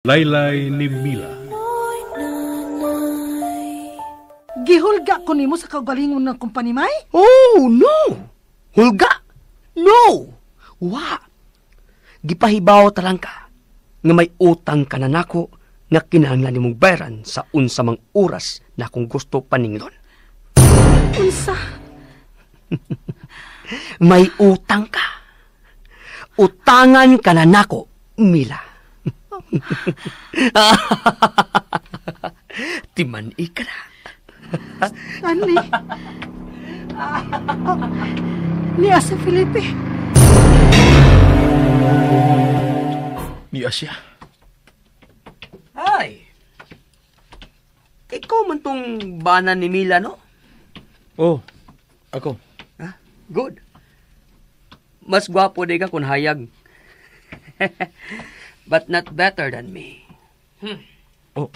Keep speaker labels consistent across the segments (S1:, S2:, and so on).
S1: Laylay ni Mila.
S2: Gihulga ko nimo sa kaugalingon ng kumpany, May?
S3: Oh, no! Hulga? No! Wa! Gipahibaw talang ka nga may utang ka na nako nga kinahanglan nimong bayaran sa unsa mang oras na kung gusto paninglon.
S2: Unsa?
S3: May utang ka. Utangan ka na nako, Mila. Timan-i ka na.
S2: Stanley. Oh, niya si Felipe.
S4: Niya siya.
S3: Ay. Ikaw man tong bana ni Mila, no?
S4: Oh, ako.
S3: Ah, good. Mas gwapo di ka kung hayag. But not better than me.
S4: Oh.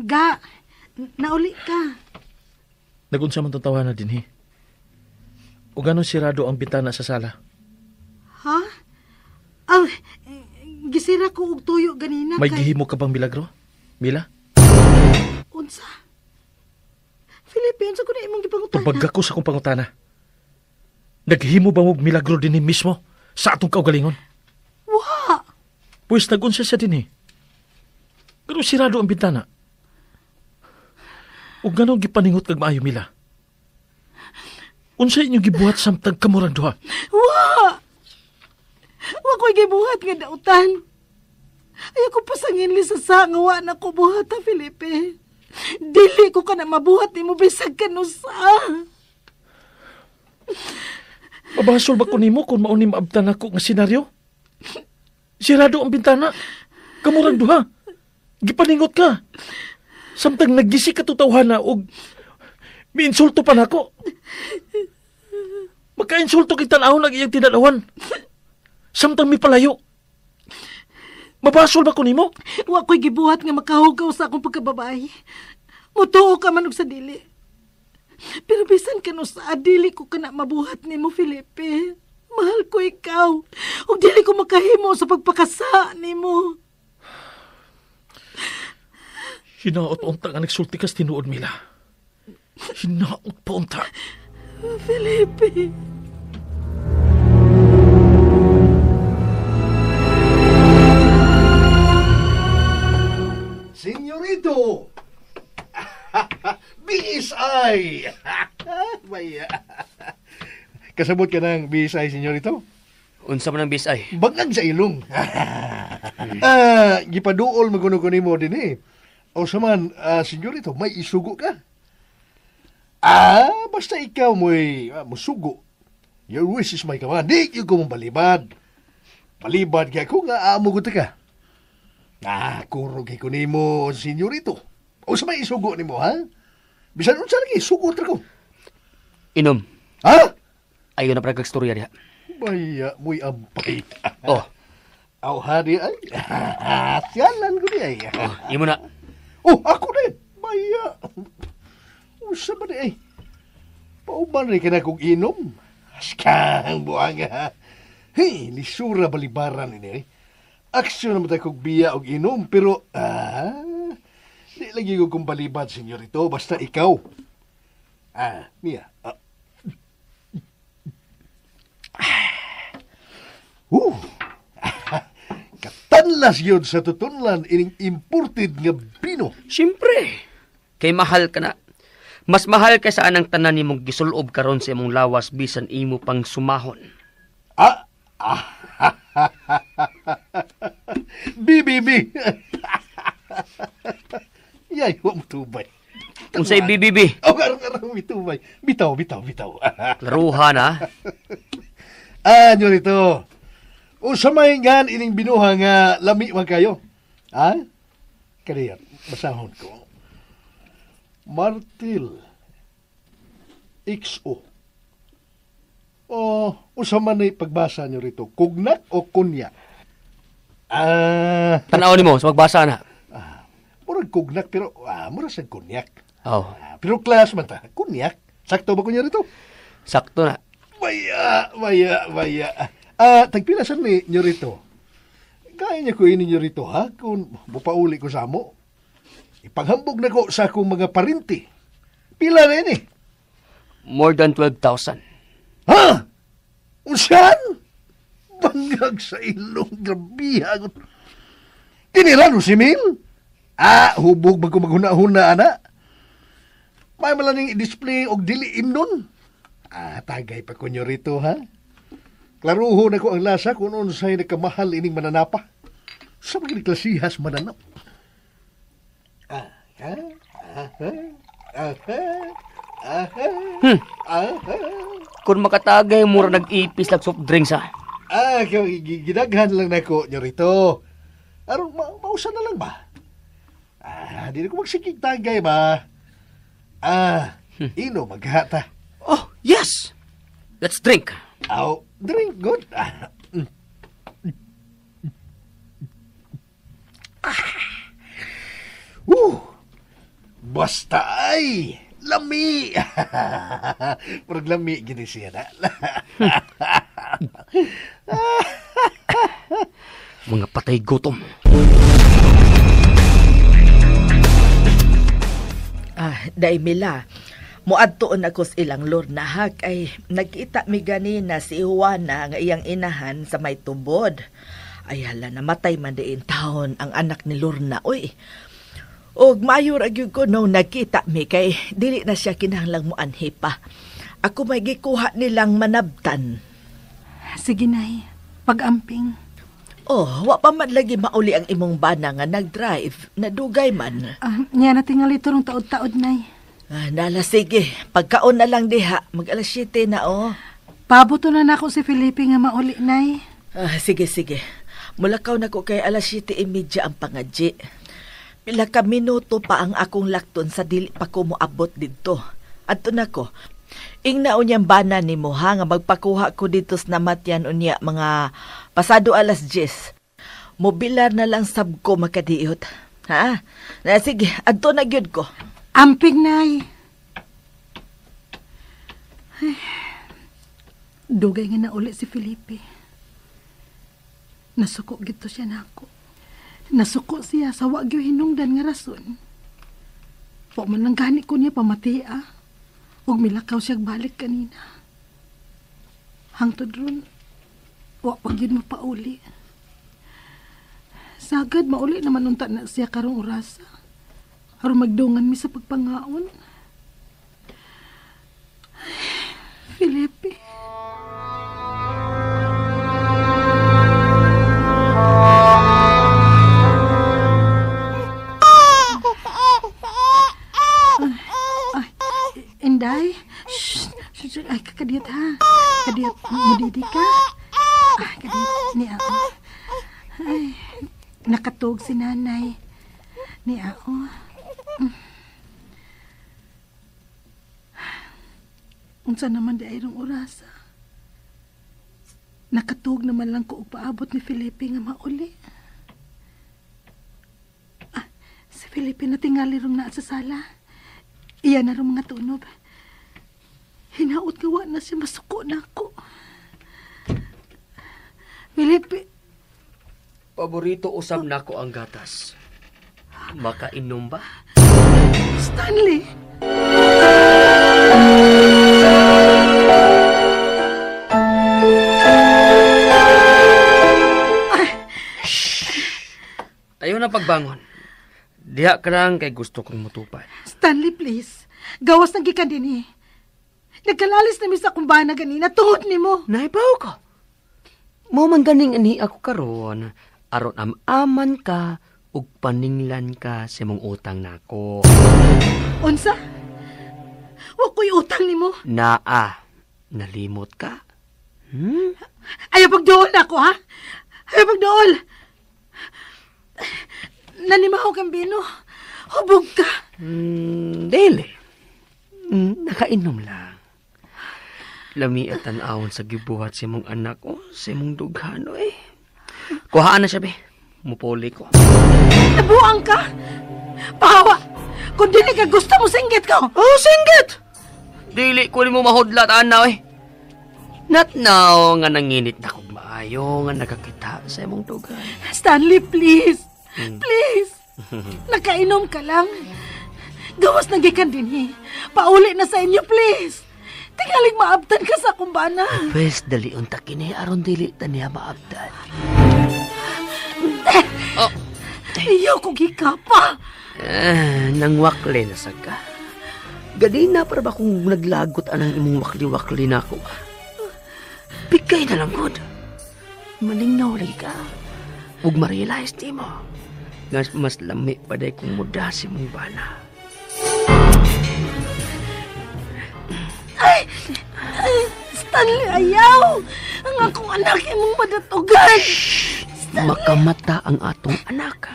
S2: Ga, nauli ka.
S4: Nagunsa man tong tawana din, he. O ganon sirado ang bintana sa sala.
S2: Ha? Aw, gisira ko og tuyo ganina.
S4: May gihimo ka bang milagro, Mila?
S2: Unsa? Felipe, unsa ko na imong gipangutana?
S4: Tubag ako sa akong pangutana. Naghimo ba mo milagro din mismo sa atong kaugalingon?
S2: Wa!
S4: Pwes nagunsa siya din eh. Pero sirado ang bintana. O ganong gipaningot kag maayo, Mila? Unsa inyong gibuhat samtang kamurang duha?
S2: Wa! Wa ko'y gibuhat nga dautan. Ayaw ko pasangin sa sa nga wa na ko buhat, ha, Felipe. Dili ko ka na mabuhat ni mo bisag kanusa.
S4: Mabasol ba ko nimo kung mauni maabtan ako nga senaryo? Sirado ang bintana. Kamurang duha. Gipaningot ka. Samtang naggisi ka tutawhana og miinsulto pa nako. Magka-insulto kay tan-awon ang iyang tinanawan. Samtang mipalayo. Mabasol ba ko nimo?
S2: Wa ko'y gibuhat nga makahugaw sa akong pagkababae. Mutuo ka man og sa dili. Pero bisan kanusa, dili ko ka na mabuhat nimo, Felipe. Mahal ko ikaw. Ug dili ko makahimo sa pagpakasa nimo.
S4: Hinaot unta nga nagsulti kas tinuod, Mila. Hinaot pa unta.
S2: Felipe.
S5: Senyorito! BSI! Maya. Kasabot ka ng BSI, senyorito?
S3: Unsa man ang BSI?
S5: Bangag sa ilong. Gipaduol maguno ko nimo din eh. O sa man, senyorito, may isugo ka. Basta ikaw mo'y musugo. Your wish is my command. Di ko mong balibad. Balibad kaya ko nga amo ko ka. Kurog kay ko nimo, senyorito. O sa may isugo nimo, ha? Bisan unsa lagi, sugo tra ko.
S3: Inom.
S5: Ha?
S3: Ayaw na pala kagstorya diha.
S5: Baya, mo'y ampay.
S3: Oh.
S5: Aw, ha di ay. Siyalan ko di ay.
S3: Oh, imo na.
S5: Oh, ako din. Baya. Usa ba di ay? Pauban rin ka na kong inom. Askang buang ha. Hey, lisura balibaran ini eh. Aksyon naman tayo kong biya og inom, pero di lagi ko kong balibad, senyorito. Basta ikaw. Mia. Katanlas yun sa tutunlan ining imported nga bino.
S3: Siyempre. Kay mahal ka na. Mas mahal kaysa anang tanan nimong gisulob karon sa imong lawas bisan imo pang sumahon.
S5: BBB. Yay, wa mo tubay.
S3: Unsay BBB?
S5: Oh, arang-arang mitubay. Bitaw, bitaw, bitaw.
S3: Klaruha na.
S5: Nyorito. Unsa may ngan ining binuha nga lami man kayo? Ha? Kaniyat, basahon ko. Martil XO. Oh, unsa man ni pagbasa nyo rito? Kugnak o kunya?
S3: Tan-aw nimo sa pagbasa na.
S5: Murag kugnak pero murag sa kunyak.
S3: Oh.
S5: Pero class man ta, kunyak. Sakto ba kunya rito?
S3: Sakto na.
S5: Maya, maya, maya. Tagpila saan ni Nyorito? Kaya niya ko ini Nyorito, ha? Kung bupauli ko sa amo. Ipaghambog na ko sa akong mga parinti. Pila na ini?
S3: More than 12,000.
S5: Ha? Unsan? Bangag sa ilong, grabiha. Kinila no si Mil? Hubog ba ko maghuna-huna, ana? May malaning i-display og dili imnon. Tagay pa ko Nyorito, ha? Klaruho na ko ang lasa kung unsay nagkamahal ining mananapa. Sa mga klasihas mananap.
S3: Kung makatagay, mura nag-ipis lag soft drinks, ha?
S5: Gidaghan lang na ko, Nyorito. Aron, mausa na lang ba? Di na ko magsigig tagay ba? Ino maghata.
S3: Oh, yes! Let's drink.
S5: Oh, drink good. Basta ay lami. Murag lami gini siya na.
S3: Mga patay gutom.
S1: Day Mila, muadtoon ako sa ilang lornahak ay nagkita mi ganina si Juana nga iyang inahan sa may tubod. Ay hala, namatay man diin taon ang anak ni Lorna. Uy, og mayor agyud ko no nagkita mi kay dili na siya kinahanglang moanhi pa. Ako may gikuha nilang manabtan.
S2: Sige, Nay. Pag-amping.
S1: Oh, wa pa man lagi mauli ang imong bana nga nag-drive. Nadugay man.
S2: Niya na tingali turong taod-taod, Nay.
S1: Nala, sige. Pagkaon na lang diha. Mag-alas 7 na, oh.
S2: Pabuto na nako si Felipe nga mauli, Nay.
S1: Sige, sige. Mulakaw na ko kay alas 7:30 ang pangadji. Pila ka minuto pa ang akong lakton sa dili pa ko moabot didto. Adto na ko. Ingna unyang bana nimo ha nga magpakuha ko dito sa namatyan unya mga pasado alas 10. Mobilar na lang sab ko makadiot. Ha? Na sige, adto na gyud ko.
S2: Amping, Nay. Ay, dugay nga na uli si Felipe. Nasuko gito siya nako. Nasuko siya sa wa gyud hinungdan nga rason. Wa man lang gani ko niya pamatia. Ug milakaw siya balik kanina. Hangtod ron, wa pa gyud mapauli. Sagad mauli naman unta na siya karong orasa. Aron magdungan mi sa pagpangaon. Ay, Felipe. Inday, shh, shh, ay, kakadiyat ha. Kadiyat, mudidi ka. Kadiyat, ni ako. Ay, nakatug si nanay. Ni ako. Unsa naman di ay rong orasa. Nakatug naman lang ko og paabot ni Felipe nga mauli. Si Felipe na tingali rong naa sa sala. Iya na rong mga tunob. Hinaot nga wa na siya, masuko na ako. Felipe.
S3: Paborito usab nako ang gatas. Makainom ba?
S2: Stanley!
S3: Tayo na pagbangon. Diha ka lang kay gusto kong mutupad.
S2: Stanley, please. Gawas na gikan din eh. Nagkalalis na mi sa kumbana ganina. Tungod ni mo.
S3: Naibaw ka. Mo man ganing ani ako karon. Aron am-aman ka ug paninglan ka sa imong utang nako.
S2: Unsa? Wa ko'y utang nimo.
S3: Naa, nalimot ka?
S2: Ayaw pagduol nako, ha? Ayaw pagduol. Nanimaho kang bino. Hubog ka.
S3: Dili. Nakainom lang. Lami at tan-awon sa gibuhat sa imong anak o sa imong dughano eh. Kuhaan na siya, be. Mupuli ko.
S2: Nabuang ka? Pahawa! Kung dili ka gusto mo, singgit ko!
S3: Oh, singgit! Dili ko mo mahudlat, ana eh. Not now nga nanginit na kog maayo. kaayo nga nakakita sa imong dugay.
S2: Stanley, please. Please. Nakainom ka lang. Gawas na gikan dinhi. Pauli na sa inyo, please. Tingaling maabtan ka sa akong bana.
S3: Pwes, dali unta kini aron dili ta niya maabtan. Oh.
S2: Ayaw ko gikapa.
S3: Nang wakli na sa ka. Ganina para ba kung naglagot anang imong wakli-wakli na ako? Bigay na lang gud. Malingnaw lagi ka. Ug ma-realize di mo. Ngas mas lami pa day kung muda si mong bana.
S2: Ay! Ay! Stanley, ayaw! Ang akong anak imong madatugan! Stanley.
S3: Makamata ang atong anak.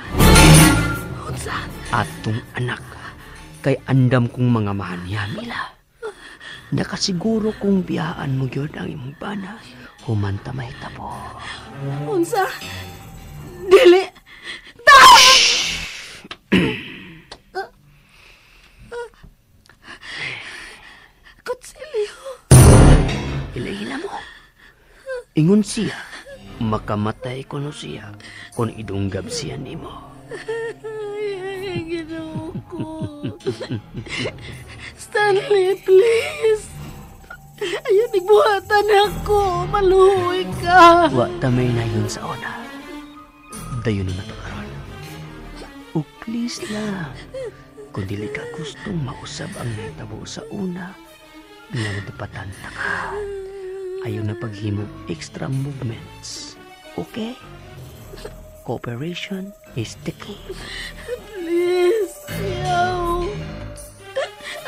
S2: Unsa?
S3: Atong anak. Kay andam kong mga mahal niya, Mila. Nakasiguro kong biyaan mo yun ang imong bana. Humanta mahitabo.
S2: Unsa? Dili! Kutsilyo.
S3: Ilahila mo. Ingon siya, makamatay kuno siya kung idunggab siya nimo.
S2: Ay, Ginoo ko. Stanley, please. Ayaw, nagbuhatan ako. Maluhoy ka.
S3: Wa tamay na yun sa una. Dayon na to karon. O please lang. Kung dili ka gustong mausab ang nahitabo sa una, nga nadapatan ta ka. Ayaw na paghimog extra movements. Okay? Cooperation is the key.
S2: Please, ayaw.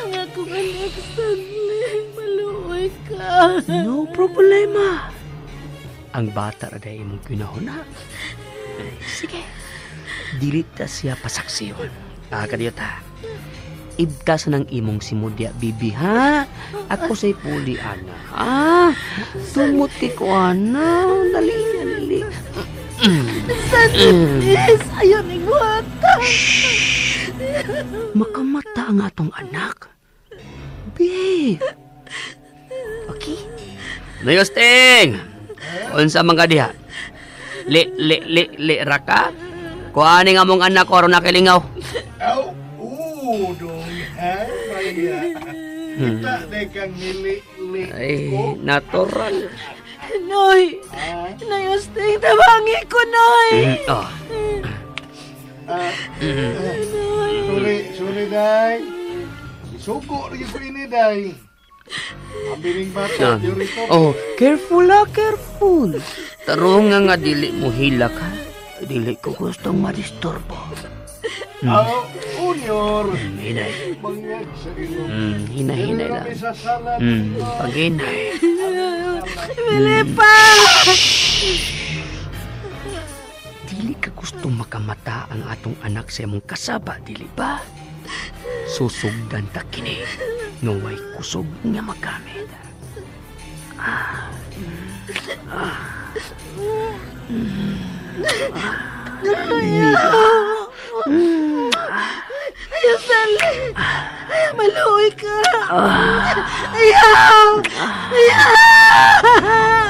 S2: Ang akong anak, Stanley, maluoy ka.
S3: No problema. Ang bata ra day imong kinahuna. Ay, sige. Dili ta siya pasaksiyon. Ah, kadiyo ta. Ibtas ng imong simudya, bibi, ha? Ako sa'y puli, ana. Ha? Tumot kay ko, ana. Dali, dali.
S2: Stanley, please. Ayaw ni buhata.
S3: Makamata ang atong anak. Babe. Okay. Nayosting! Unsa man ka diha? Li, li, li, li, raka? Kuani nga mong anak ko aron nakilingaw.
S5: Aw, udong ha, Maya. Kita na kang nili-li
S3: Ay,
S5: ko.
S3: natural.
S2: Noy! Nayosting, tabangi ko, Noy!
S3: Oh.
S2: Noy!
S5: Sorry, sorry, day. Isugo rin ko ini, day. Ang bining bata, yurito.
S3: Oh, careful ah, careful. Tarong nga dili mo hilak ha. Dili ko gustong madisturbo.
S5: Aw, unyor.
S3: Hinay.
S5: Bangag sa ilong.
S3: Hinay-hinay lang.
S5: Dili sa salad.
S3: Paghinay.
S2: Felipa!
S3: Dili ka gustong makamata ang atong anak sa imong kasaba, dili ba? Susugdan ta kini. Nga way kusog nga magamit.
S2: Ayaw, Stanley! Ayaw, maluoy ka! Ayaw! Ayaw!